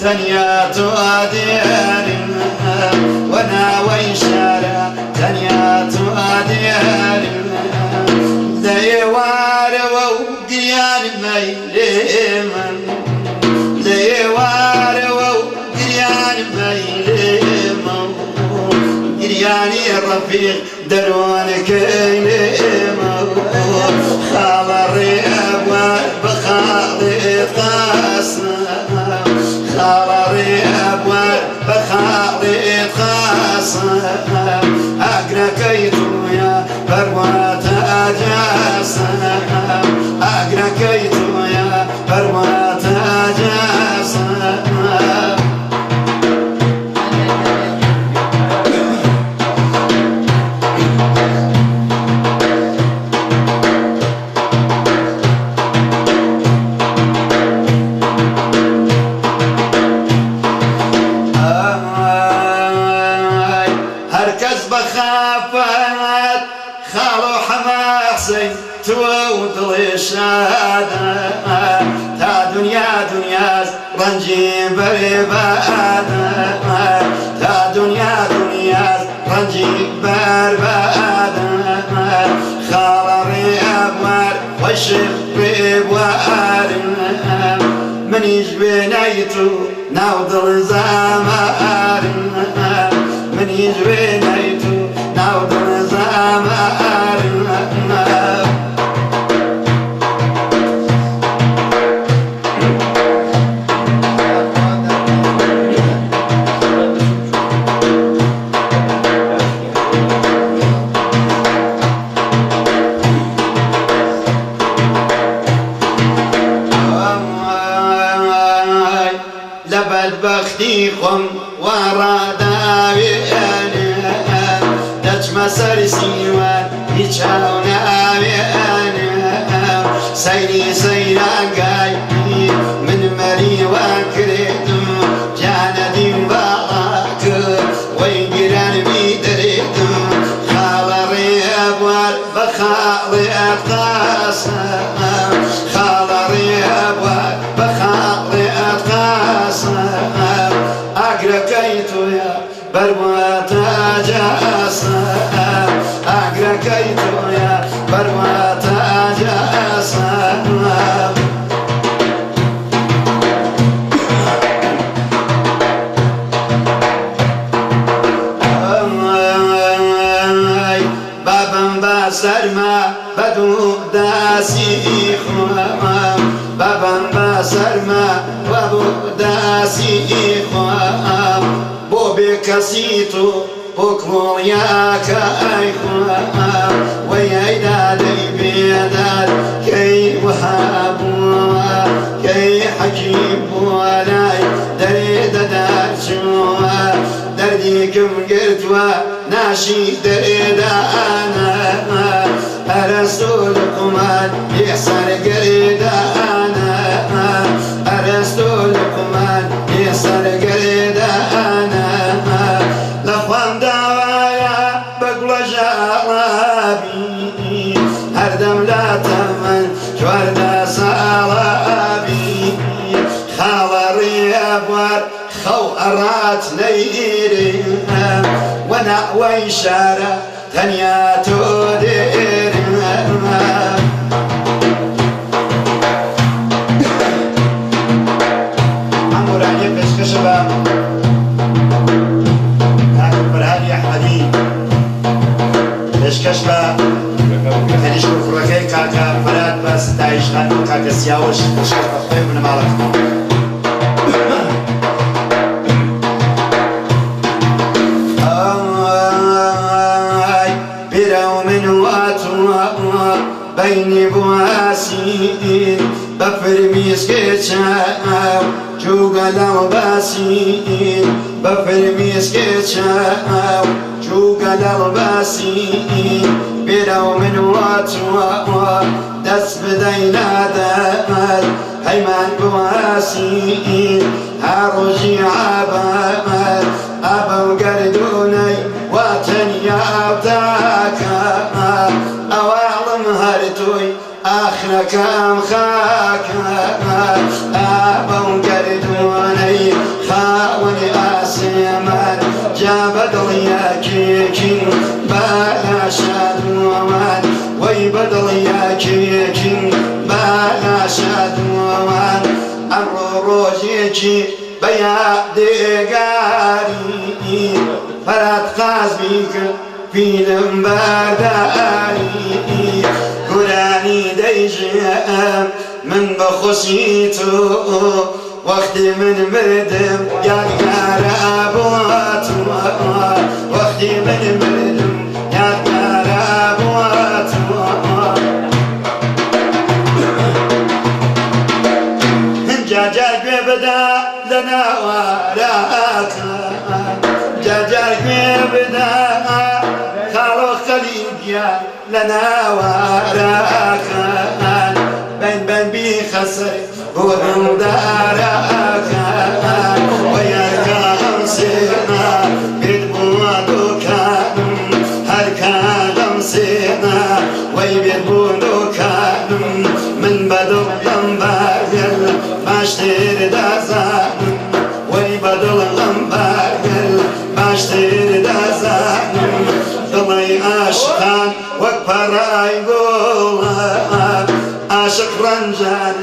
تەنیا تۆ دێرم وەناوەی شارە تەنیا تۆ دێرم لە ئێوارەوە و گریان مەیلێم لە ئێوارەوە و گریان مەیلێم گریانی ڕەفیق دەروونەکەی لێم خاڵە ڕێبوار بە خاڵێ قاسم خاڵە ڕێبوار بە خاڵێ قاسم ئاگرەکەی تۆیە بەرواتە جاسم ئاگرەکەی تۆیە بەرواتە جاسم. هەرکەس بەخافەت خاڵۆ حەمە حسین تۆ و دڵێ شادە تا دنیا دنیاز ڕەنجی بەربادە تا دنیا دنیاز ڕەنجی بەربادە خاڵە ڕێبوار خۆشم ڕێبوار منیش وێنای تو ناو دڵ زامارم منیش وێنای تو ناو دڵ زامارم. لە بەدبەختی خۆم وا ڕاداوێنێ دەچمە سەر سیوان هیچ ئاو ناوێنێ سەیری سەیرانگای من مەریوان کردم جانەدیم باڵا کرد وەی گران بیدرێتم خاڵە ڕێبوار بە خاڵێ قاسم خاڵە ڕێبوار بە خاڵێ قاسم ئاگرەکەی تۆیە بەرواتە جاسم ئاگرەکەی تۆیە بەرواتە جاسم. بابم بە سەرما بە دوو داسی خۆم بابم بە سەرما بە دوو داسی خۆم بۆ بێکەسی تۆ بۆ کڵۆڵیاکەی خۆم وەی دادەی بێداد کەی وەها بووە کەی حەکیم بووە لای دەرێ دەدات چووە دەردێکم گرتووە ناشی دەرێدانە ئەرەستۆ لوقمان یەسەر گەرێدانە ئەرەستۆ لوقمان یەسەر گەرێدانە لە خوام داوایە بە گوڵە ژاڵابی هەردەم لا تەمەن 14 ساڵابی خاڵە ڕێبوار خەو ئەڕات نەیرێ وەناوەی شارە تەنیا تۆ دێرم. ئەم گۆرانیە پێشکەشە بە کاک فەرهادی ئەحمەدی پێشکەش بە تەنیشک و کوڕەکەی کاکە فەرهاد بە ستایش خان و کاکە سیاوەش پێشکەش بە خۆی و بنەماڵەکە. بیرە من واتوە بەینی بواسین بە فرمیسکێ چاو جوگە لەڵ باسین بە فرمیسکێ چاو جوگە لەڵ باسین بیرە من واتوە. دەست بدەینە دەمەت پەیمان بواسین هەر ڕۆژی عابەمەت ئەبەو گەردوونەی وا تەنیا و تاکە ئەواڵم هەر تۆی ئاخرەکەم خاکە ئەبەو گەردوونەی خاوەنی ئاسمان جا بەدڵ یەکێکین بەلاشادووان وەی بەدڵ یەکێکین بەلاشادووان ئەمڕۆ ڕۆژێکی بە یادگاری فەرات قازمی کرد فیلم بەرداری گۆرانی دەیژێم من بە خۆشی تۆ وەختی من مردم یادگارە بۆ تۆ وەختی من مردم یادگارە بۆ تۆ جا گوێ بدە لە ناوارەکە جا گوێ بدە خاڵۆ خەلیل گیان لە ناوارەکە بەن بەن بیخەسەر بۆ دڵدارەکە وەیارکە غەمسێنە بێت بۆ دۆکانم هەرکە غەمسێنە وەی بێت بۆ دۆکانم من بەدڵم باگەل باشتر دەزانم وەی بەدڵم باگەل باشتر دەزانم دڵی عاشقان وەک پەڕای گوڵە عاشق ڕەنجان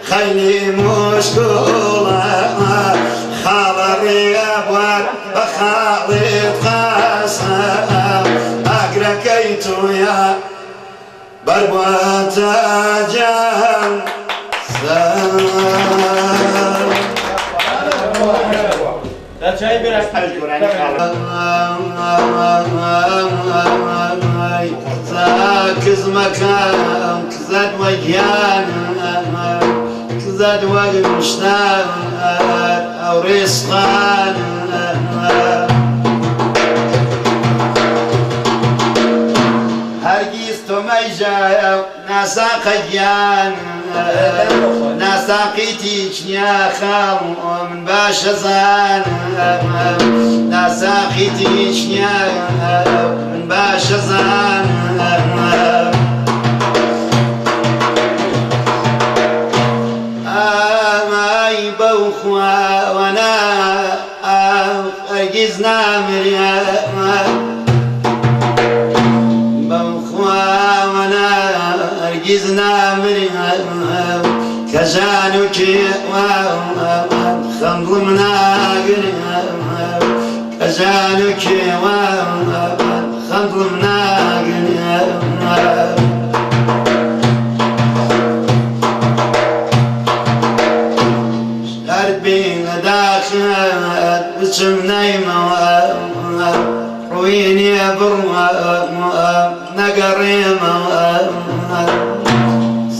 خەیلی مشکوڵە خاڵە ڕێبوار بە خاڵێت قاسە ئاگرەکەی تۆیە بەربواتە جان کزمەکەم کزەت وەگیان کزەت وەک مشتان ئەو ڕێسخان هەرگیز تۆ مەیژایە ناساقە گیان ناساقیتی چنیا خاڵ من باشە زانم ناساقیتی چنیا من باشە زانم ئامای بەو خواوەنا هەرگیز نامریم بەو خواوەنا هەرگیز نامریم کە ژان و کێوان خەمڵم ناگرم کە ژان و کێوان خەمڵم ناگرم شەرت بین لە داخت بچم نەیمەوە ڕووی نییە بڕوە نەگەڕێمەوە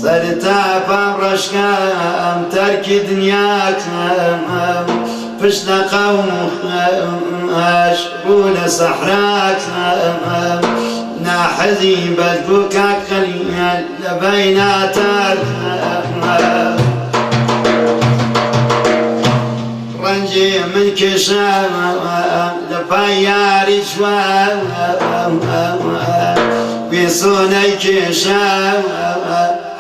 سەرتا پام ڕەشکەم تەرکی دنیاکەم پشت لە قەوم خەش ڕوو لە سەحراکەم ناحەزی بەلکو کاک خەلیل لە بەینا تارکەم ڕەنجی من کێشام لە پای یاری جوان وێسۆنەی کێشام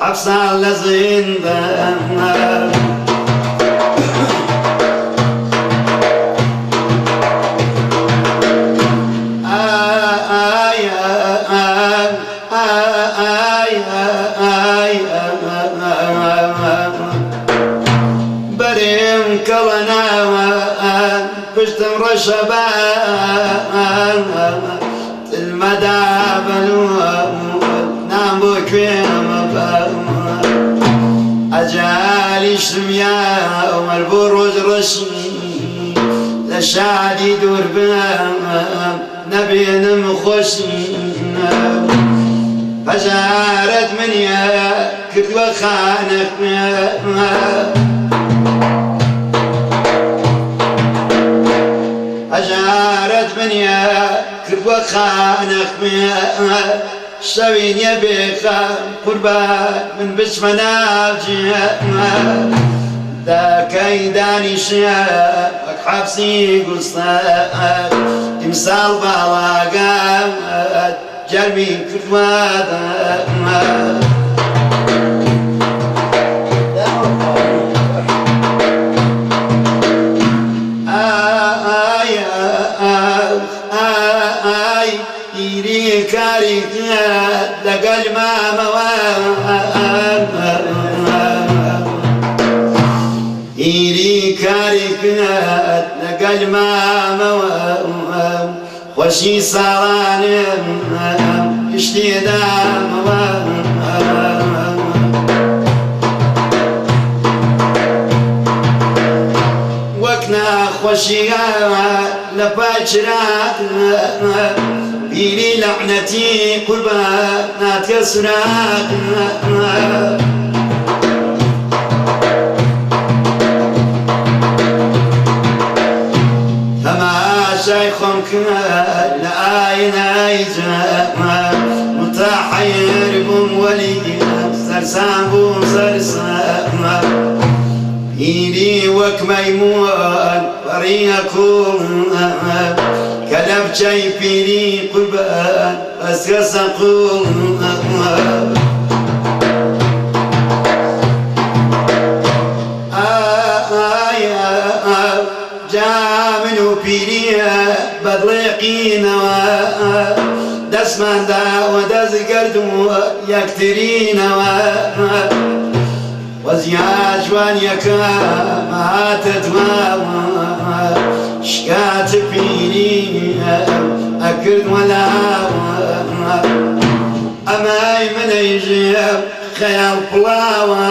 حەفت ساڵ لە زیندان. ئای ئای ئای بەرێم کەڵە ناوە پشتم ڕەشەبان تلمەدا بەلووە نام بۆ کوێمە ئەجالیشم یا عومەر بۆ ڕۆژ ڕەشی لە شادی دوور بم نەبێنم خۆشی هەژارەت منیە کردووە خانە هەژارەت منیە کردووە خانە شەوی نیە بێخەم قوربان من بچمە ناو جێ داکەی دانیشە وەک حەبسی گوستاخ ئیمساڵ باڵاگات گەرمی کردوە. ئای ئای پیری کاری کرد لەگەل مامەوە پیری کاری کرد لەگەل مامەوە خۆشی ساڵانم گشتی دامەوە. وەک ناخۆشیە لە پای چراغ پیری لەعنەتی قوربان ناتکە سوراغ. تەماشای خۆم کرد لە ئاینای جەمال متحیر بووم وەلی سەرسام بووم سەرسام پیری وەک مەیموون پەڕیەکوم کەلەپچەی پیری قوربان بەسکە سەقوم. ئای جا من و پیریە بەدڵێقینەوە دەستمان داوە دەست گرد و یەکترینەوە وەزیا جوانیەکە هاتە دواوە شکات پیری ئەکرد وەلاوە ئەمای منەیژێ خەیاڵ پڵاوە.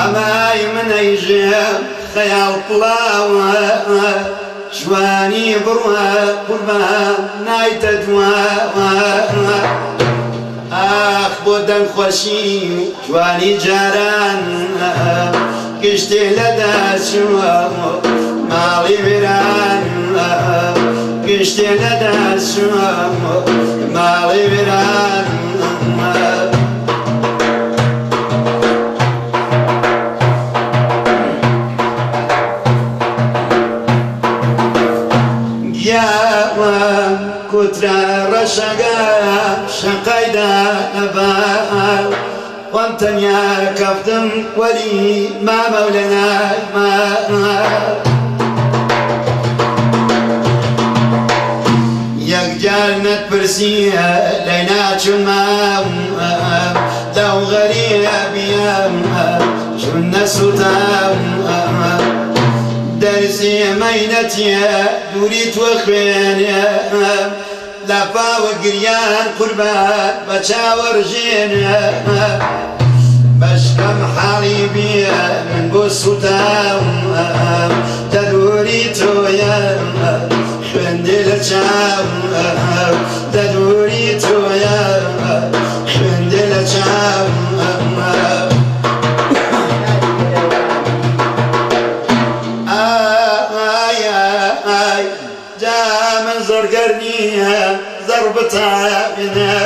ئەمای منەیژێ خەیاڵ پڵاوە جوانی بڕوە قوربان نایتە دواوە. ئاخ بۆ دەنگ خۆشی جوانی جاران گشتێ لە دەستچووە ماڵی وێران گشتێ لە دەستچووە ماڵی وێران. گیاوە کوترە ڕەشەگە شەقەیدا لەبا خۆم تەنیا کەفتم وەلی مامەو لە لای ما. یەکجار نەتپرسیە لەی ناچون مام لەو غەریبیەم چون نەسووتام دەرسی مەینەتیە دووری تۆ خوێنێ لافاوە گریان قوربان بە چاوە ڕژێنێ بەشکەم حاڵی بیە من بۆ سووتام دەدووری تۆیە خوێندێ لە چاوم دەدووری تۆیە خوێندێ لە چاوم. ئای ئای جا من زەرگەر نییە زەڕ بتابێنە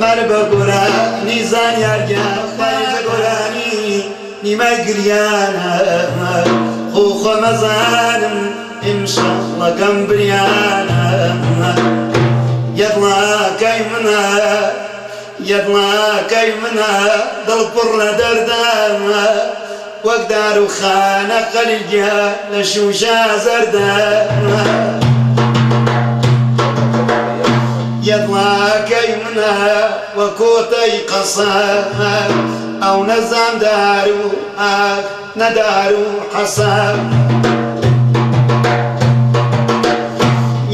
مەر بە گۆرانی زانیارگیان بە گۆرانی نیمای گریانە خۆ خۆ مەزانم ئیمشەڵەکەم بریانە یەدڵاکەی منە یەدڵاکەی منە دڵ پڕ لە دەردە وەک داروخانە خەلیگە لە شووشە زەردە یەدڵاکەی منە وەکۆتەی قەسە ئەو نەزام دار و ئاخ نەدار و حەسە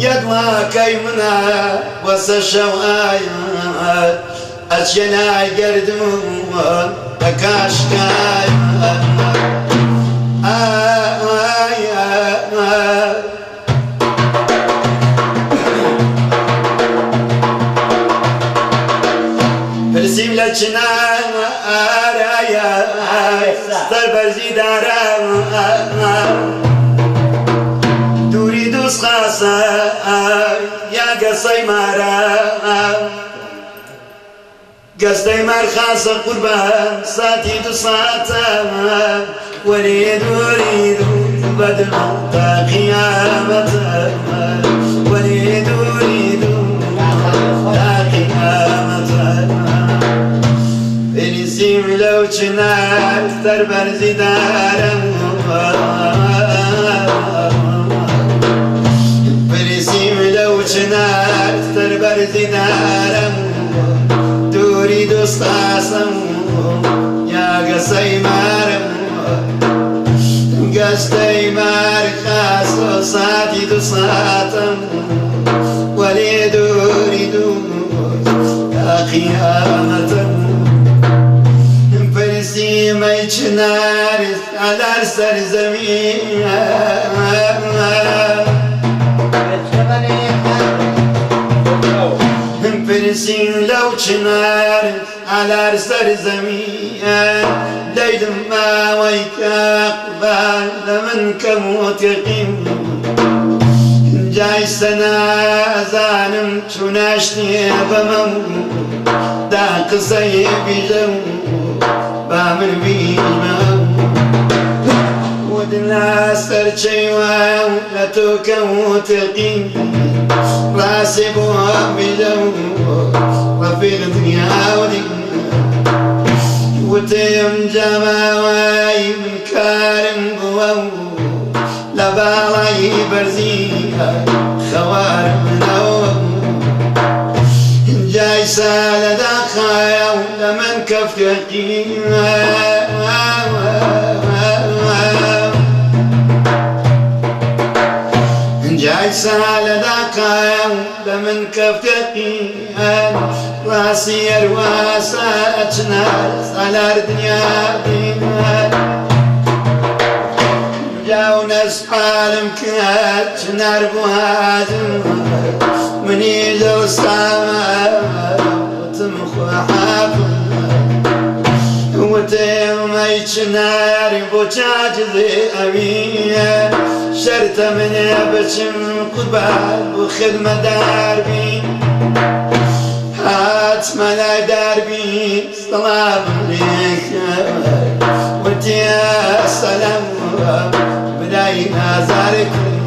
یەدڵاکەی منە وەسە شەو ئایات ئەچێ لای گەردوون دەکا شکایەت. ئای ئای پرسیم لە چنارایە سەر بەرزی دارە. دوست خاسە یا گەسەی مارە گەستەی مار خاسە قوربان ساتی دو ساتە وەرید وەرید بەدڵ تا قیامەتە وەرید وەرید تا قیامەتە پرسیم لەو چنار سەربەرزی دارم پرسیم لەو چنار سەربەرزی دارم دووری دوست خاسم یا گەسەی مارم گەستەی مار خاس و ساتی دو ساتم وەلێ دووری دوست تا قیامەتم پرسیم ئەی چنار سالار سەرزەمین پرسیم لەو چنار سالار سەرزەمین دەیدم ماوەی کە قوربان لە من کەم و تێقیم جای سەنا ئەزانم چووناشتێ بەمەم دا قسەی بیژەم با من بیژمەم ودنا سەرچەی وام لە تۆ کەم و تێقیم ڕاستی بۆ بیژەم ڕەفیق دنیا و دین وتم جاماوای من کارم بووە لە باڵای بەرزی خەوارم نەوە جای سالە داخایە و لە من کەفتەقی جای سالە داخایە و لە من کەفتەقی ڕاستی ئەرواسە چنار سالار دنیا دین جاو نەسحالم کرد چنار بۆ هاتم منی دڵسامە وتم خوا حافظ وتم ئەی چناری بۆ چاجزێ ئەویە شەرتە منێ بچم قوربان بۆ خدمە داربی هاتمە لای داربی سەڵامم لێکرد وتی سەلام برای نازار کرد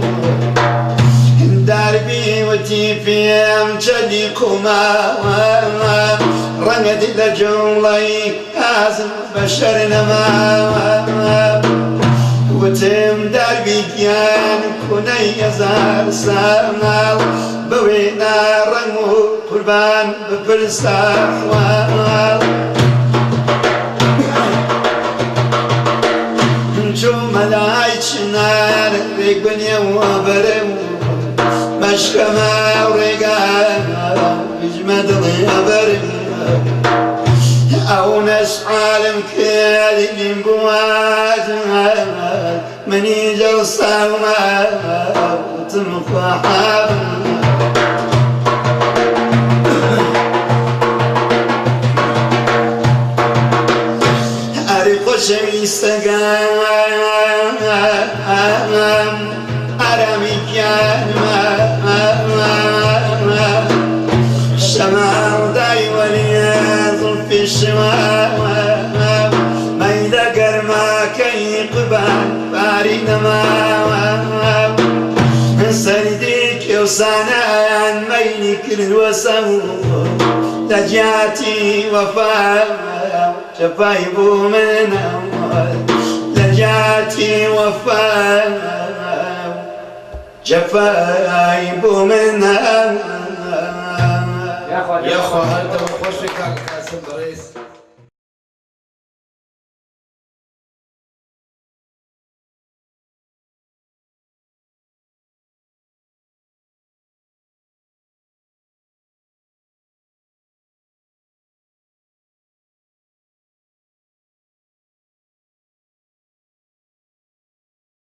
داربی وتی پێم چەدی قوماوە ڕەنگت لە جوڵەی ئازم بەشەر نەماوە وتم داربی گیان کونەی هەزار ساڵ بەوێ ناڕەنگ و قوربان بپرسە حواڵ چوومە لای چنار ڕێک بنێوە بەرم مەشکەمە ڕێگا بژمە دڵێ ئەبەرم ئەو نەسعالم کردیم بوات منی جەڵساومە وتم خوا حافظ ئەرێ خۆشەویستەکەم ئارامی گیانمە شەماڵ دای وەلیە زوڵفی شما مەیلە گەرماکەی قوربان باری نەماوە سەردی کێوسانان مەیلی کردووە سەو لە جیاتی وەفا جەفای بۆ منەوە لە جیاتی وەفا جەفای بۆ منەوە. یاخوا هەردەم خۆش بێ کاک قاسم بەڕێز.